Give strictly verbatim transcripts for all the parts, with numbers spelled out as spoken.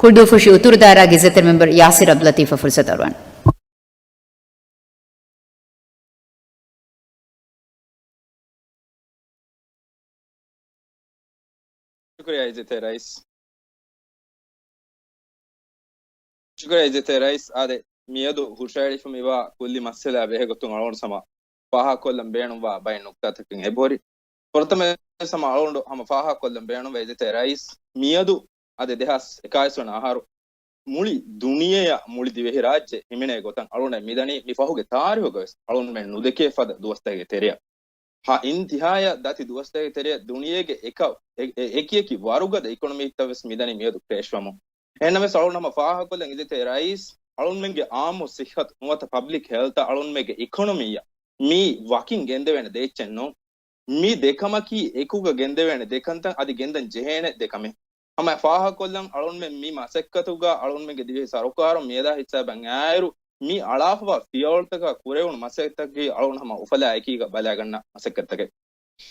ކުޅުދުއްފުށި އުތުރުދާއިރާގެ އިއްޒަތްތެރި މެމްބަރު ޔާސިރް އަބްލަތީފަށް ފުރުސަތު އަރުވަން. ޝުކުރިއްޔާ އިއްޒަތްތެރި ރައީސް. ޝުކުރިއްޔާ އިއްޒަތްތެރި ރައީސް. އާދެ، މިއަދު ހުށައެޅިފަ މިވާ ކުއްލި މައްސަލައާ ބެހޭގޮތުން އަޅުގަނޑު ހަމަ ފާހަގަކޮށްލަން ބޭނުންވާ ބައެއް ނުކުތާތަކެއް އެބަހުރި. ފުރަތަމަ ހަމަ އަޅުގަނޑު ހަމަ ފާހަގަކޮށްލަން ބޭނުންވޭ އިއްޒަތްތެރި ރައީސް، މިއަދު އަދި ދެހާސް އެކާވީސް ވަނަ އަހަރު މުޅި ދުނިޔެއަށް، މުޅި ދިވެހިރާއްޖެ ހިމެނޭ ގޮތަށް އަޅުގަނޑަށް މިދަނީ މި ފަހުގެ ތާރީހުގަވެސް އަޅުގަނޑުމެން ނުދެކޭ ފަދަ ދުވަސްތަކެއްގެ ތެރެއަށް. ހަ، އިންތިހާޔަށް ދަތި ދުވަސްތަކެއްގެ ތެރެއަށް ދުނިޔޭގެ އެކަ-، އެ-، އެ-، އެކިއެކި ވަރުގަދަ އިކޮނޮމީތައް ވެސް މިދަނީ މިއަދު ކްރޭޝްވަމުން. އެހެންނަމަވެސް އަޅުގަނޑު ހަމަ ފާހަގަކޮށްލަން އިއްޒަތްތެރި ރައީސް، އަޅުގަނޑުމެންގެ އާއްމު ސިއްހަތު ނުވަތަ ޕަބްލިކް ހެލްތަށް އަޅުގަނޑުމެންގެ އިކޮނޮމީއަށް މީ ވަކިން ގެންދެވޭނެ ދޭއްޗެއް ނޫން. މި ދެކަމަކީ އެކުގަ ގެންދެވޭނެ ދެކަންތައް، އަދި ގެންދަން ޖެހޭނެ ދެކަމެއް. ހަމަ ފާހަގަކޮށްލަން އަޅުގަނޑުމެން މި މަސައްކަތުގަ އަޅުގަނޑުމެންގެ ދިވެހި ސަރުކާރުން މިއަދާ ހިސާބަށް އައިއިރު، މި އަޅާފަވާ ފިޔަވަޅުތަކާ ކުރެވުނު މަސައްކަތަކީ އަޅުގަނޑު ހަމަ އުފަލާ އެކީގަ ބަލާގަންނަ މަސައްކަތްތަކެއް.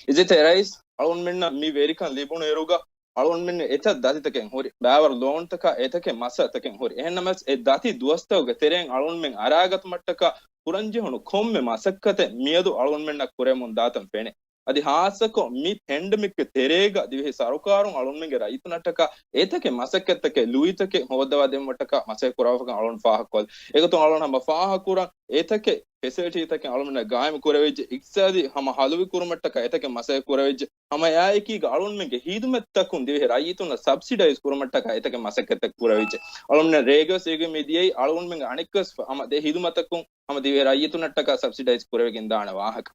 އިއްޒަތްތެރި ރައީސް، އަޅުގަނޑުމެންނަށް މި ވެރިކަން ލިބުނު އިރުގަ އަޅުގަނޑުމެން އެތައް ދަތިތަކެއް ހުރި، ބައިވަރު ލޯންތަކާ އެތަކެއް މައްސަލަތަކެއް ހުރި. އެހެންނަމަވެސް އެ ދަތި ދުވަސްތަކުގެ ތެރެއިން އަޅުގަނޑުމެން އަރާގަތުމަށްޓަކާ ކުރަންޖެހުނު ކޮންމެ މަސައްކަތެއް މިއަދު އަޅުގަނޑުމެންނަށް ކުރެވެމުން ދާތަން ފެނޭ. އަދި ހާއްސަކޮށް މި ޕެންޑެމިކްގެ ތެރޭގަ ދިވެހި ސަރުކާރުން އަޅުގަނޑުމެންގެ ރައްޔިތުންނަށްޓަކާ އެތަކެއް މަސައްކަތްތަކެއް، ލުއިތަކެއް ހޯއްދަވާ ދިނުމަށްޓަކާ މަސައްކަތް ކުރާފަކަން އަޅުގަނޑު ފާހަގަކޮށްލި. އެގޮތުން އަޅުގަނޑު ހަމަ ފާހަގަކުރަން އެތަކެއް ފެސިލިޓީތަކެއް އަޅުގަނޑުމެންނަށް ގާއިމު ކުރެވިއްޖެ، އިޤްތިޞާދީ ހަމަ ހަލުވި ކުރުމަށްޓަކާ އެތަކެއް މަސައްކަތް ކުރެވިއްޖެ. ހަމަ އެއާއެކީގަ އަޅުގަނޑުމެންގެ ހިދުމަތްތަކުން ދިވެހި ރައްޔިތުންނަށް ސަބްސިޑައިޒް ކުރުމަށްޓަކާ އެތަކެއް މަސައްކަތްތައް ކުރެވިއްޖެ. އަޅުގަނޑުމެން ރޭގަވެސް އެގޮތް މި ދިޔައީ އަޅުގަނޑުމެންގެ އަނެއްކާވެސް ހަމަ ދެ ހިދުމަތަކުން ހަމަ ދިވެހި ރައްޔިތުންނަށްޓަކާ ސަބްސިޑައިޒް ކުރެވިގެން ދާނެ ވާހަކަ.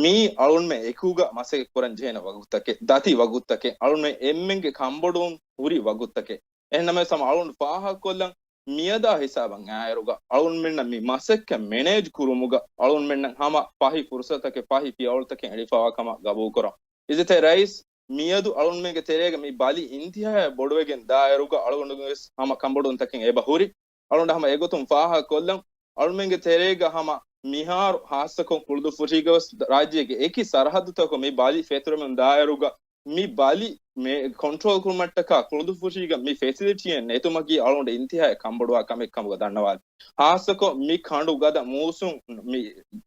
މީ އަޅުގަނޑުމެން އެކުގަ މަސައްކަތް ކުރަން ޖެހޭނެ ވަގުތުތަކެއް، ދަތި ވަގުތުތަކެއް، އަޅުގަނޑުމެން އެންމެންގެ ކަންބޮޑުވުން ހުރި ވަގުތުތަކެއް. އެހެންނަމަވެސް ހަމަ އަޅުގަނޑު ފާހަގަކޮށްލަން މިއަދާ ހިސާބަށް އައިއިރުގަ އަޅުގަނޑުމެންނަށް މި މަސައްކަތް މެނޭޖް ކުރުމުގަ އަޅުގަނޑުމެންނަށް ހަމަ ފަހި ފުރުސަތަކެއް، ފަހި ފިޔަވަޅުތަކެއް އެޅިފަވާ ކަމަށް ގަބޫލުކުރަން. އިއްޒަތްތެރި ރައީސް، މިއަދު އަޅުގަނޑުމެންގެ ތެރޭގަ މި ބަލި އިންތިހާއަށް ބޮޑުވެގެން ދާއިރުގަ އަޅުގަނޑުގެ ވެސް ހަމަ ކަންބޮޑުވުންތަކެއް އެބަ ހުރި. އަޅުގަނޑު ހަމަ އެގޮތުން ފާހަގަކޮށްލަން، އަޅުމެންގެ ތެރޭގަ ހަމަ މިހާރު ހާއްސަކޮށް ކުޅުދުއްފުށީގަވެސް ރާއްޖޭގެ އެކި ސަރަހައްދުތަކު މި ބަލި ފެތުރެމުން ދާއިރުގަ، މި ބަލި މެ-، ކޮންޓްރޯލް ކުރުމަށްޓަކާ ކުޅުދުއްފުށީގަ މި ފެސިލިޓީއެއް ނެތުމަކީ އަޅުގަނޑު އިންތިހާއަށް ކަންބޮޑުވާ ކަމެއް ކަމުގަ ދަންނަވާލި. ހާއްސަކޮށް މި ކަނޑު ގަދަ މޫސުން މި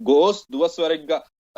ގޯސް ދުވަސްވަރެއްގަ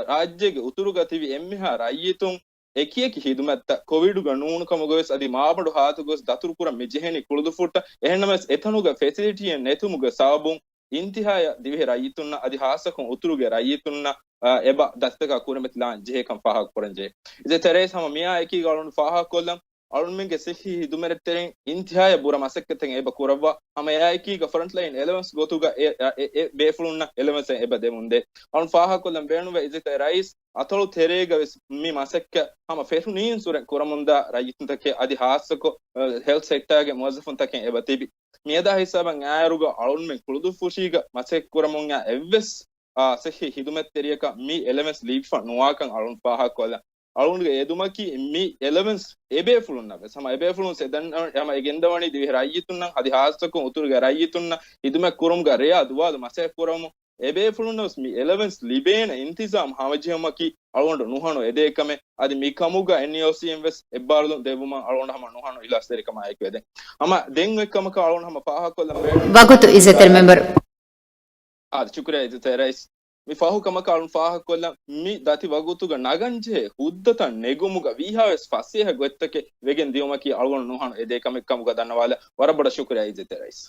ރާއްޖޭގެ އުތުރުގަ ތިބި އެންމެހާ ރައްޔިތުން އެކިއެކި ހިދުމަތްތައް ކޮވިޑުގަ ނޫނުކަމުގަވެސް އަދި މާބަނޑު ހާލަތުގަވެސް ދަތުރުކުރަން މި ޖެހެނީ ކުޅުދުއްފުށްޓަށް. އެހެންނަމަވެސް އެތަނުގަ ފެސިލިޓީއެއް ނެތުމުގެ ސަބަބުން އިންތިހާޔަށް ދިވެހި ރައްޔިތުންނަށް އަދި ހާއްސަކޮށް އުތުރުގެ ރައްޔިތުންނަށް، އާ، އެބަ ދަތިތަކާ ކުރިމަތިލާން ޖެހޭކަން ފާހަގަކުރަންޖެހޭ. އިއްޒަތްތެރި ރައީސް ހަމަ މިއާ އެކީގަ އަޅުން ފާހަގަކޮށްލަން. އަޅުންމެންގެ ސިއްހީ ހިދުމަތްތެރިން އިންތިހާޔަށް ބުރަ މަސައްކަތެއް އެބަ ކުރައްވާ، ހަމަ އެއާއެކީގަ ފްރަންޓްލައިން އެލަވެންސް ގޮތުގަ އެ، އެ، އެ ބޭފުޅުންނަށް އެލަވެންސެއް އެބަ ދެމުންދޭ. އަޅުން ފާހަގަކޮށްލަން ބޭނުންވޭ އިއްޒަތްތެރި ރައީސް އަތޮޅު ތެރޭގަވެސް މި މަސައްކަތް ހަމަ ފެށުނީން ސުރެން ކުރަމުންދާ ރައްޔިތުންތަކެއް އަދި ހާއްސަކޮށް، އަ، ހެލްތް ސެކްޓާގެ މުވައްޒަފުންތަކެއް އެބަ ތިބި. މިއަދާ ހިސާބަށް އައިއިރުގަ އަޅުންމެން ކުޅުދުއްފުށީގަ މަސައްކަތް ކުރަމުން އައި އެއްވެސް، އާ، ސިއްހީ ހިދުމަތްތެރިޔަކަށް މި އެލަވެންސް ލިބިފަ ނުވާކަން އަޅުން ފާހަގަކޮށްލަން. އަޅުންގެ އެދުމަކީ މި އެލަވެންސް އެބޭފުޅުންނަށް ވެސް ހަމަ އެބޭފުޅުން އެ ދަންނަވަނީ، ހަމަ އެ ގެންދަވަނީ ދިވެހި ރައްޔިތުންނަށް އަދި ހާއްސަކޮށް އުތުރުގެ ރައްޔިތުންނަށް ހިދުމަތް ކުރުމުގަ ރެޔާ ދުވާލު މަސައްކަތް ކުރަމުން އެބޭފުޅުންނަށް ވެސް މި އެލަވެންސް ލިބޭނެ އިންތިޒާމް ހަމަޖެހުމަކީ އަޅުގަނޑު ނުހަނު އެދޭ ކަމެއް. އަދި މި ކަމުގަ އެންއީއޯސީއިން ވެސް އެއްބާރުލުން ދެއްވުމަށް އަޅުގަނޑު ހަމަ ނުހަނު އިހްލާސްތެރިކަމާ އެކު އެދެން. ހަމަ ދެން އޮތް ކަމަކަށް އަޅުގަނޑު ހަމަ ފާހަގަކޮށްލަން ބޭނުން. ވަގުތު އިއްޒަތްތެރި މެމްބަރު. އާދެ، ޝުކުރިއްޔާ އިއްޒަތްތެރި ރައީސް. މި ފަހު ކަމަކަށް އަޅުން ފާހަގަކޮށްލަން، މި ދަތި ވަގުތުގަ ނަގަންޖެހޭ ހުއްދަތައް ނެގުމުގަ ވީހާވެސް ފަސޭހަ ގޮތްތަކެއް ވެގެން ދިޔުމަކީ އަޅުގަނޑު ނުހަނު އެދޭ ކަމެއް ކަމުގަ ދަންނަވާލަ. ވަރަށް ބޮޑަށް ޝުކުރިއްޔާ އިއްޒަތްތެރި ރައީސް.